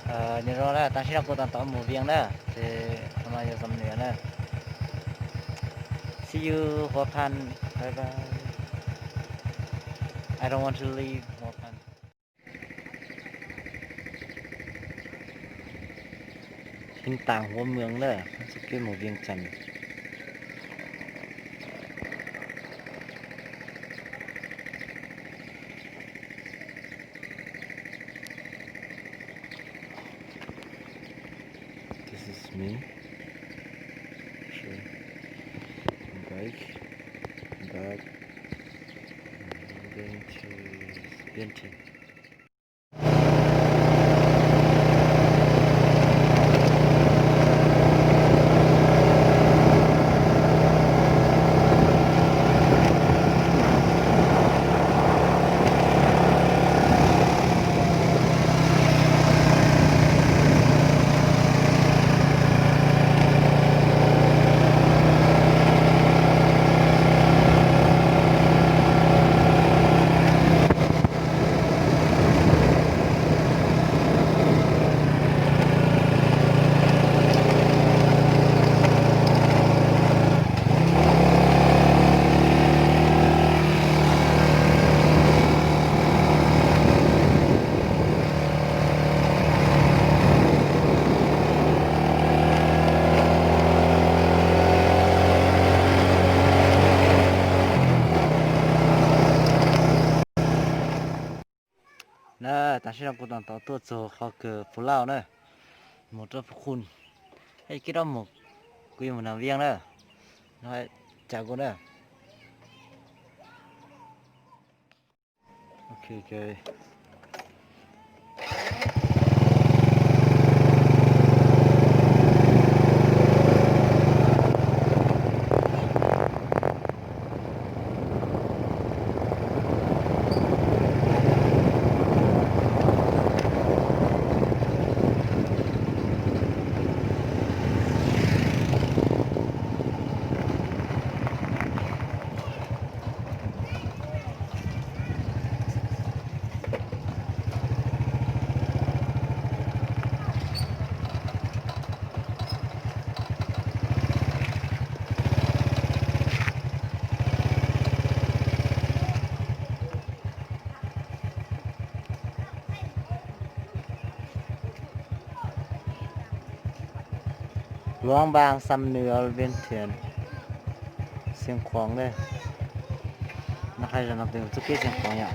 Ờ, nhớ rồi đó, ta sẽ đọc cô toàn tỏ mùa viếng đó. Thì hôm nay giờ dòng nữa đó. See you, Hoa Phan. Bye bye. I don't want to leave Hoa Phan. ເປັນຕ່າງຫົວເມືອງເດີ ສະເກດໝູວຽງຈັນ. This is me. Sure. Bike. Dog. Going to Bentley. ນະ ຕາມທີ່ເຮົາກົດຕອນຕໍ່ຕົວໂຈເຂົ້າເກີບຜູ້ລາວເນາະ ໝົດແລ້ວພວກຄຸນ ໃຫ້ກິນເອົາໝົກ ກູຢູ່ນຳວຽງເນາະ ໃຫ້ຈາກກູເນາະ ໂອເຄ ໂອເຄ. ຫຼວງບາງຊຳເໜືອ ວຽງທຽນ ຊຽງຂວາງເດີ ນະຄະ ຈະນັບເຖິງສຸກີ ຊຽງຂວາງຍາ.